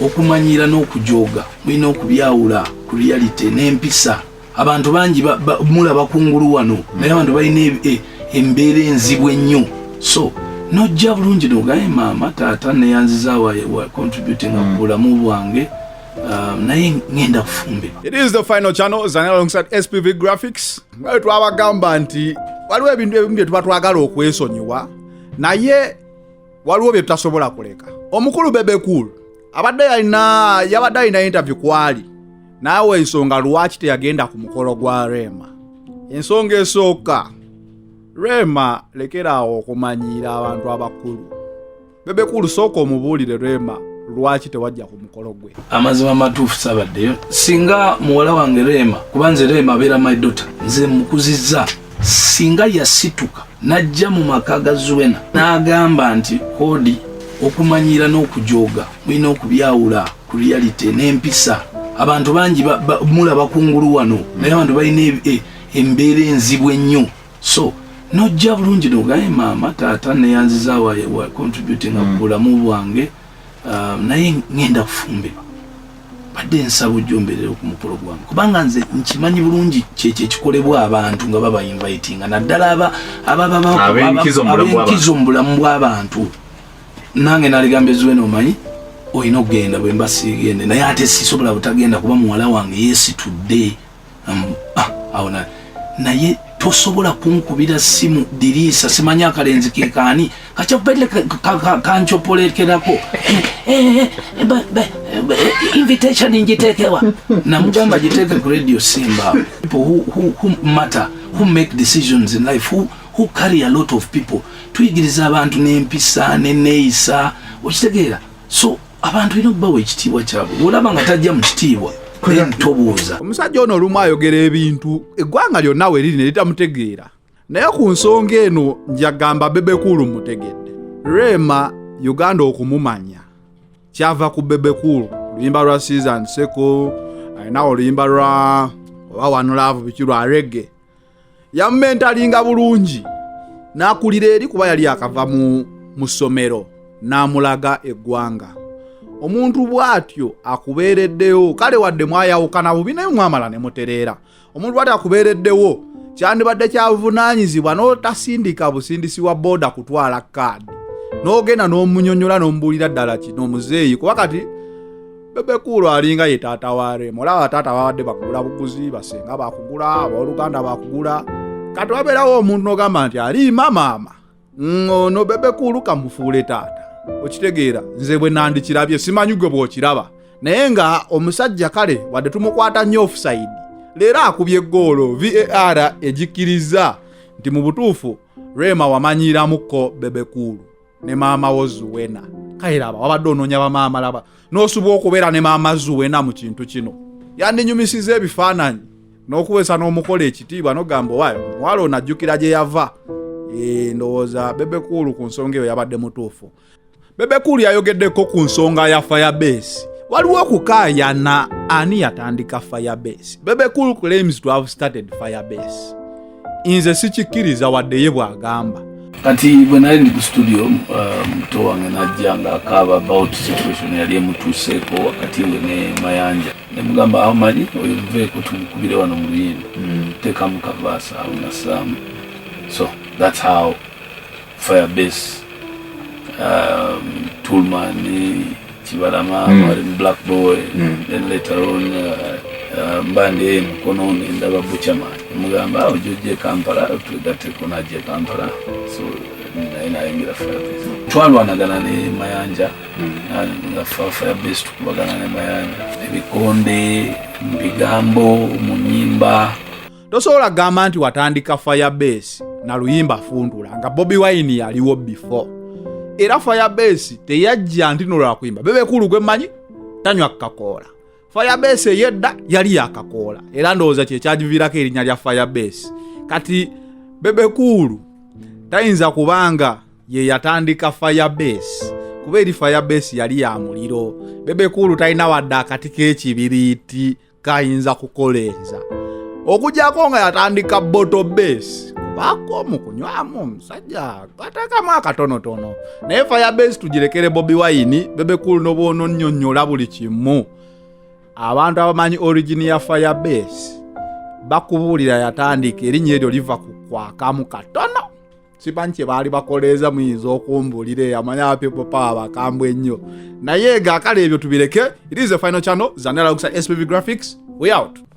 Okumanyira n'okujooga mulina okubyawula ku reality n'empisa. Abantu bangi mulaba kungulu wano, naye abantu balina embeera enzibu ennyo. So nojja bulungi nogaye, "Maama, taata, neyanziza wa contributing ku bulamu bwange, naye ngenda kufumbirwa." It is the final channel Zani alongside SPV Graphics. Nga bwe twabagamba nti waliwo ebintu ebimu bye tuba twagala okwesonyiwa, naye waliwo bye tutasobola kuleka. Omukulu Bebe Cool abadde yalina, yabadde alina interview kwali naawe, ensonga lwaki teyagenda ku mukolo gwa Rema. Ensonga esooka, Rema lekeraawo okumanyiira abantu abakulu. Bebe Cool, sooka omubuulire Rema lwaki tewajja ku mukolo gwe. Amazima matuufu, sabaddeyo. Singa muwala wange Rema, kuba nze Rema abeera my daughter, nze mukuzizza, singa yasituka n'ajja mu maka ga Zuena n'agamba nti, "Kodi, okumanyira n'okujooga mulina okubyawula ku reality n'empisa. Abantu bangi mulaba kungulu wano, naye abantu balina embeera enzibu ennyo." So nojja bulungi nogaye, "Maama, taata, neyanziza wa contributing ku bulamu bwange, naye ngenda kufumbirwa. Badde nsaba ojja ombeerere ku mukolo gwange," kubanga nze nkimanyi bulungi kyekyo ekikolebwa abantu nga baba invitinga, naddala Ab'enkizo mu bulamu bw'abantu. Ab'enkizo mu bulamu bw'abantu. Nange naligamba, "Eziwena, omanyi olina okugenda." Bwe mba siigende, naye ate sisobola butagenda kuba muwala wange yeesitudde. Awo naye tosobola kunkubira simu diriisa, simanyi akalenzi kekaani kakyopele kancopolekerako invitation ngiteekewa. Namugamba, "Giteeke ku Radio Simba." People who matter, who make decisions in life, who carry a lot of people. Tuyigiriza abantu n'empisa neneeyisa, okitegeera? So abantu olina okubawa ekitiibwa kyabwe. Olaba nga tajja mu kitiibwa, then tobuuza. Omusajja ono olumu ayogera ebintu eggwanga lyonna we riri ne litamutegeera, naye ku nsonga eno njagamba Bebe Cool mutegedde. Rema Uganda okumumanya kyava ku Bebe Cool, oluyimba lwa Season Seko, alina oluyimba lwa oba One Love biki lwa reggae. Yamumentoringa bulungi n'akulira eri kuba yali akava mu ssomero n'amulaga eggwanga. Omuntu bw'atyo akubeereddewo, kale wadde mwayawukana bubi naye mwamala ne mutereera, omuntu bw'atyo akubeereddewo, kyandibadde kyabuvunaanyizibwa n'otasindika busindisi wa booda kutwala kaadi, n'ogenda n'omunyonyola n'omubuulira ddala kino omuzeeyi, kuba kati Bebe Cool alinga ye taata wa Rema. Olaba taata babadde bakugula buguzi, basenga bakugula, abooluganda bakugula, kati wabeerawo omuntu n'ogamba nti aliima maama ono Bebe Cool kamufuule taata. Okitegeera? Nze bwe nandikirabye, simanyi gwe bw'okiraba, naye nga omusajja kale wadde tumukwata nnyo offside, leero akubye eggoolo, VAR egikkiriza nti mu butuufu Rema wamanyiramukko Bebe Cool ne maama wo Zuwena. Kale laba, wabadde onoonya bamaama, laba n'osuba okubeera ne maama Zuwena mu kintu kino. Yandinyumisiza ebifaananyi n'okuweesa n'omukola ekitiibwa n'ogamba, "Owaayo muwala ono ajjukira gye yava." Ndowooza Bebe Cool ku nsonga eyo yabadde mutuufu. Bebe Cool yayogeddeko ku nsonga ya Firebase. Waliwo okukaayana ani yatandika Firebase. Bebe Cool claims to have started Firebase. Nze sikikkiriza wadde ye bw'agamba. Kati bwe nali ndi ku studio, muto wange najja nga akaaba about situation yali emutuuseeko wakati we ne Mayanja. Nemugamba, "Awo manyi oyo muveeko, tumukubire wano mu luyimba, teekamu kavaasa awo." Nassaamu. So that's how Firebase, Toolman, Kibalama, Black Boy, then later on mbande e Mukono nendaba Buchaman, mugamba, "Awo jojja e Kampala twegatteko." Najja e Kampala, so naye nayingira Firebase. Twalwanagana ne Mayanja nga Firebase tukubagana ne Mayanja ebikonde mu bigambo, mu nyimba. Tosobola kugamba nti watandika Firebase na luyimba Funtula nga Bobi Wine yaliwo before. Era Firebase teyajja nti nolwakuyimba. Bebe Cool gwe mmanyi tanywa kakoola. Firebase eyedda yali yakakoola, era ndowooza kyekyagiviirako erinnya lya Firebase. Kati Bebe Cool tayinza kubanga ye yatandika Firebase, kuba eri Firebase yali ya muliro. Bebe Cool talina wadde akati k'ekibiriiti kayinza kukoleeza, okujjako nga yatandika bottle base, kubanga Abaako mu kunywamu omusajja ateekamu akatonotono, naye Firebase tugirekere Bobi Wine. Bebe Cool nobwononnyonnyola buli kimu, abantu abamanyi origin ya Firebase bakubuulira yatandika erinnya eryo liva ku kwakamu katono. Simanyi kye baali bakoleeza, muyinza okumbulira eyamanyi aba People Power bakambwe ennyo, naye nga kale ebyo tubireke. It is the final channel zanalagsa SPV Graphics. We out.